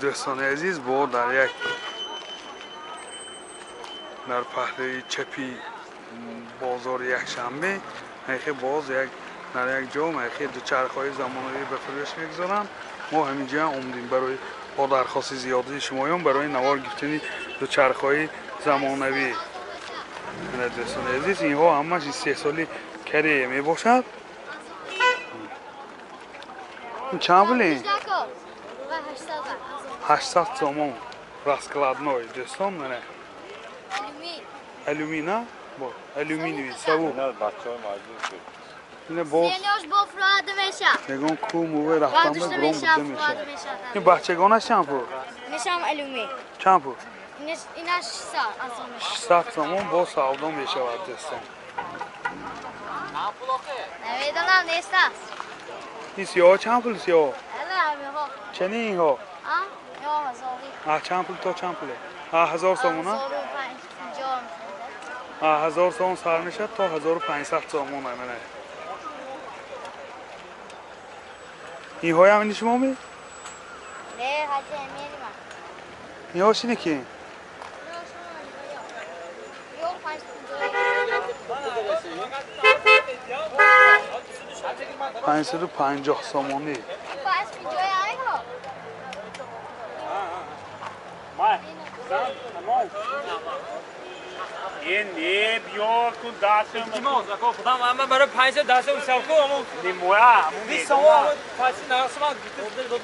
Дӯстони азиз, бо дар як дар паҳлӯи чапи бозори якшанбе ҳақиқи боз як дар як ҷо ҳақиқи дучархҳои замонавӣ ба фурӯш мегузоранд. Мо ҳаминҷо омдем барои бо дархости зиёдии шумоён барои навор гирифтани дучархҳои замонавӣ. Дӯстони азиз, инҳо ҳамаш истеҳсоли Корея мебошад. Ин чанд пуле? 800 сомон раскладной, дӯстон, мана. Алюмин, а? Бо алюминиевый, савук. Ина бо ягон ку муве рафтан ба гром буда мешавад. Ин бачагонаш чанд пул? Инашам алюмин. Чанд пул? Инаш 600 арзон мешавад. 600 сомон бо савдо мешавад, дӯстон. Намедонам, нест аст. Ин сиёҳ чанд пул сиёҳ? Чани инҳо? Чанд пул то чанд пуле? 1000 сомон, а? 1000 сомон сар мешавад то 1500 сомон, мана. Инҳоям ини шумо ми? Не, ҳаҷи эмини ман. Инҳо чини ки? 550 сомонӣ. Не, биёр кун дастам. Худам ман барои 500 дастам савку, аммо не моя, аммо 20 сомон паси нақсман гирифта дод.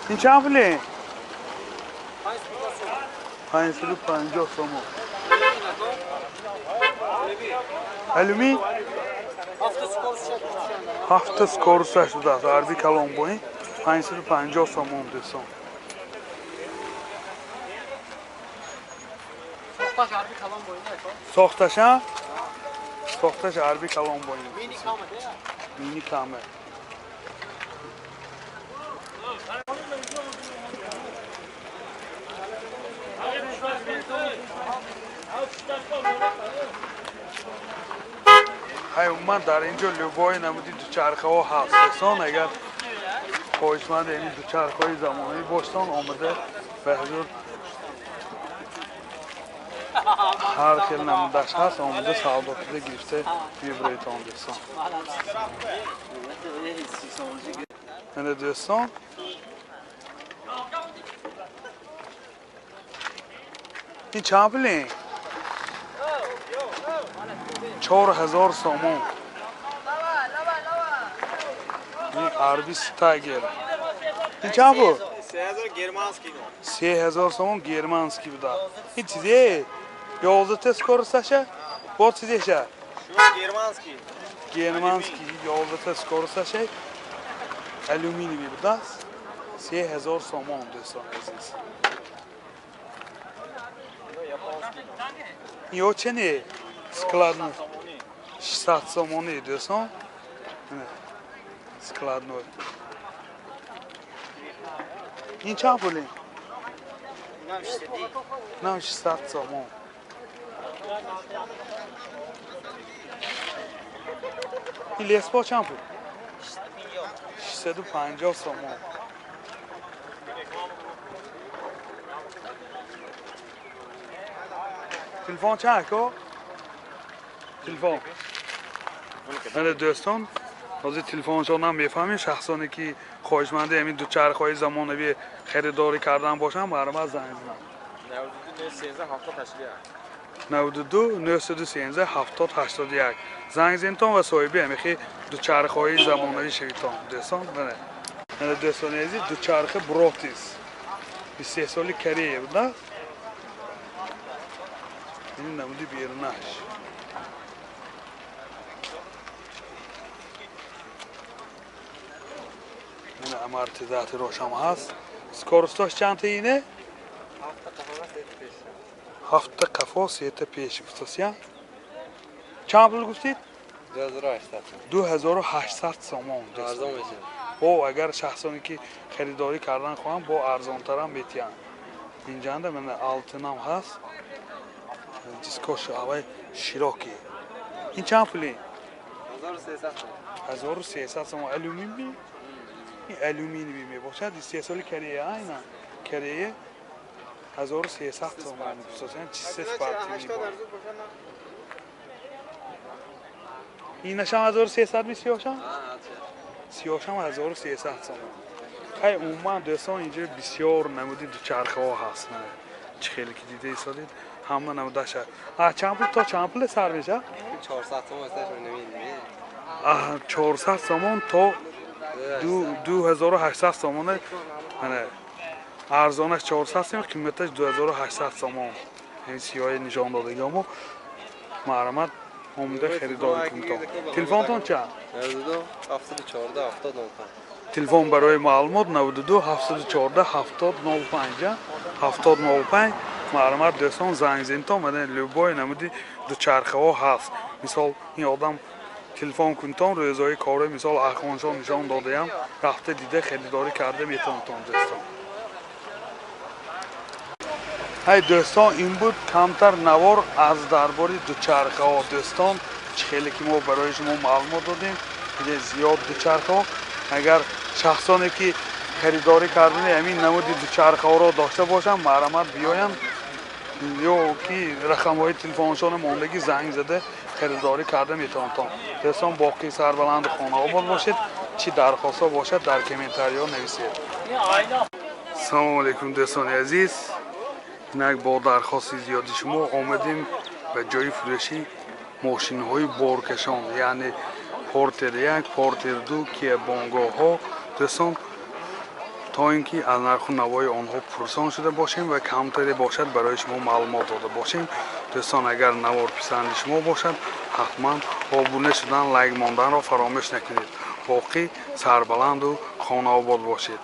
Ин чанд пуле? 550 сомон. Алюмин? Ҳафта скоросташ будааст. Арби калон бо ин 550 сомон, дӯстон. Сохташа? Сохташ арби калон бо ин. Мини каме. Ҳай, умуман дар ин ҷо любой намуди дучархаҳо ҳаст. Дӯстон, агар хоҳишманди ин дучархаҳои замонавӣ бошедон, омада ба ҳузур ҳар хел намудаш ҳаст, омада савдо кида гирифта мебироедтон, дӯстон. Ана дӯстон, ин чанд пуле? 4000 сомон. Ин арби стагер. Ин чанд пул? 3000 сомон германский буда. Ин чизе? 11 та скоросташа? Бо чизеша? Германский. Германский 11 та скоросташа. Алюминиевый будааст. 3000 сомон, дӯстони азиз. Ё чене? Складной. 600 сомонӣ, дӯстон. Складной. Ин чанд пуле? Нам 600 сомон. Ин леспо чанд пул? 650 сомон. Телефон чанд ко? Телефон. Ана дӯстон, ҳозир телефоншон ҳам мефаҳмем. Шахсоне ки хоҳишманди ҳамин дучархҳои замонавӣ харидорӣ кардан бошанд, марҳамат занг зананд. 92 913 70 81 занг занитон ва соҳиби ҳамихи дучархҳои замонавӣ шавитон. Дӯстон, мана. Ана дӯстони азиз, дучархи Бротис. 23 соли Корея буда. Ин намуди берунаш. Ин амортизаторошам ҳаст. Скоростош чанд ине? Ҳафта қафо, сета пеш гуфтасия. Чанд пул гуфтид? 2800. 2800 сомон. Арзон мешавад. Бо агар шахсоне ки харидорӣ кардан хоҳанд, бо арзонтарам метиҳанд. Инҷанда мана алтинам ҳаст. Дискош авай широки. Ин чанд пули? 1300 сомон. Алюминий? Ин алюминий мебошад. Истеҳсоли Корея, айна. Корея 1300 сомон. Хусусан чизе спортивный. Инашам 1300 ми сиёшам? Сиёшам 1300 сомон. Хай умуман дӯстон инҷо бисёр намуди дучархаҳо ҳаст. Чӣ хеле ки дида истодед, ҳама намудаша. Чанд пул то чанд пул сар мешавад? 400 сомон 400 сомон то 2800 сомон. Арзонаш 400 сомон, қиматаш 2800 сомон. Ин сиёҳи нишон додагиамо марҳамат омада харидорӣ кунед. Телефонтон чанд? 92 714 70 05. Телефон барои маълумот 92 714 70 05 70 05. Марҳамат дӯстон занг зинтон, мана любой намуди дучархаҳо ҳаст. Мисол ин одам телефон кунтон, рӯзҳои корӣ мисол ахвоншон нишон додаям, рафта дида харидорӣ карда метавонтон дӯстон. Ҳай дӯстон, ин буд камтар навор аз дарбори дучархаҳо. Дӯстон, чӣ хеле ки мо барои шумо маълумот додем, зиёд дучархаҳо. Агар шахсоне ки харидорӣ кардани ҳамин намуди дучархаҳоро дошта бошанд, марҳамат биёянд ё ки рақамҳои телефоншон мондагӣ занг зада харидорӣ карда метавонтон. Дӯстон, боқӣ сарбаланду хонаобод бошед. Чӣ дархостҳо бошад дар комментариҳо нависед. Салому алейкум дӯстони азиз. Инак бо дархости зиёди шумо омадем ба ҷои фурӯши мошинҳои боркашон, яъне Портер 1, Портер 2, Кия Бонгоҳо. Дӯстон, то ин ки аз нарху навои онҳо пурсон шуда бошем ва камтаре бошад барои шумо маълумот дода бошем. Дӯстон, агар навор писанди шумо бошад, ҳатман обуна шудан, лайк монданро фаромӯш накунед. Боқӣ сарбаланду хонаобод бошед.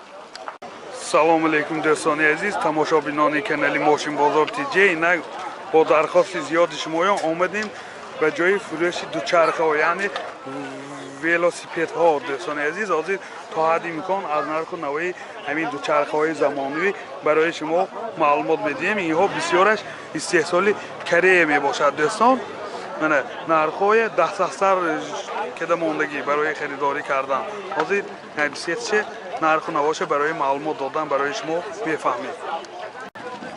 Салому алейкум дӯстони азиз, тамошобинони канали Мошинбозор ТЖ. Инак бо дархости зиёди шумоён омадем ба ҷои фурӯши дучархаҳо, яъне велосипедҳо. Дӯстони азиз, ҳозир то ҳадди имкон аз нарху навои ҳамин дучархаҳои замонавӣ барои шумо маълумот медиҳем. Инҳо бисёраш истеҳсоли Корея мебошад. Дӯстон, мана нархҳои дастастар када мондагӣ барои харидорӣ кардан. Ҳозир бисёрче нарху навоша барои маълумот додан барои шумо мефаҳмед.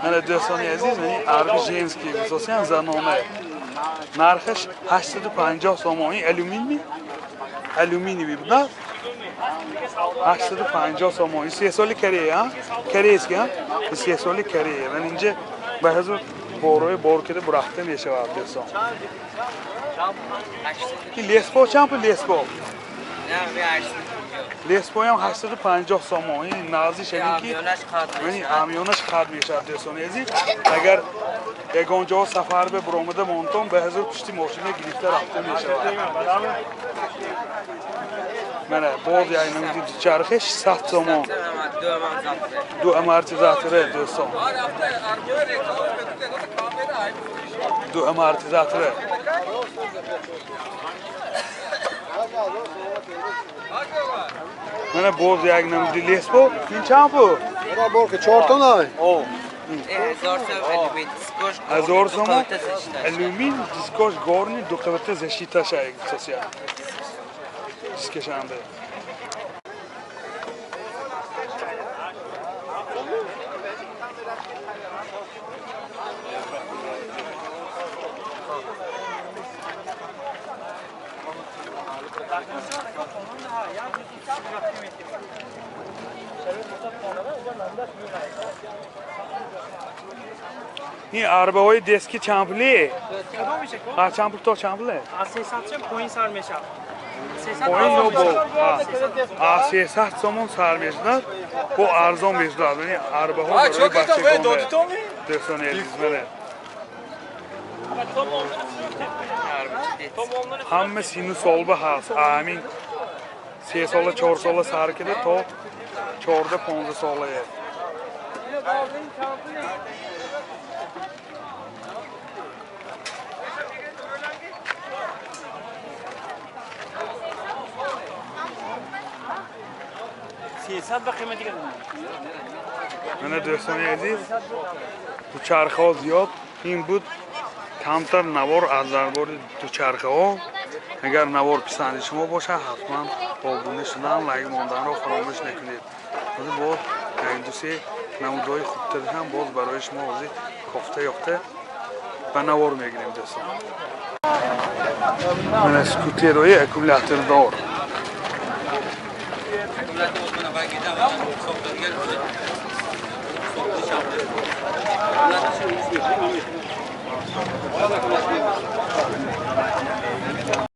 Мана дӯстони азиз, арби женский хусусан занона, нархаш 850 сомон. Ин алюминий? Алюминиевый буда? 850 сомон. Истеҳсоли Корея, корейский, истеҳсоли Корея. Ман инҷа ба ҳазур борои бор кида бурафта мешавад дӯстон. Ин леспо чанд пул леспо? Леспоям 850 сомон. Ин нағзиш ҳамин ки амёнаш қад мешавад дӯстони азиз. Агар ягон ҷо сафар бе буромада монтон, ба ҳазур пушти мошина гирифта рафта мешавад. Мана боз як намуди дучархе 600 сомон. Ду амортизаторе дӯстон. Ду амортизаторе. Мана боз як намуди леспо. Ин чанд пул? Борки 4 тона. 1000 сомон. Алюмин дискош горни ду қабата защиташа сосия. Дискашанда. Ин арбаҳои дески чанд пуле? Чанд пул то чанд пуле? Аз 300 сом поин сар мешавад. Поин ё бо? Аз 300 сомон сар мешавад, бо арзон мешавад. Ин арбаҳо барои бачагон. Дӯстони азиз, мана ҳама сину солба ҳаст. Ҳамин 3 сола, 4 сола сар кида то 14-15 солае. 300 ба қимати кардам. Мана, дӯстони азиз, дучархаҳо зиёд. Ин буд камтар навор аз дарбори дучархаҳо. Агар навор писанди шумо бошад, ҳатман обуна шудан, лайк монданро фаромӯш накунед. Ҳозир боз як дусе намудҳои хубтар ҳам боз барои шумо ҳозир кофта ёфта ба навор мегирем, дӯстон. Мана скутерҳои аккумулятордор.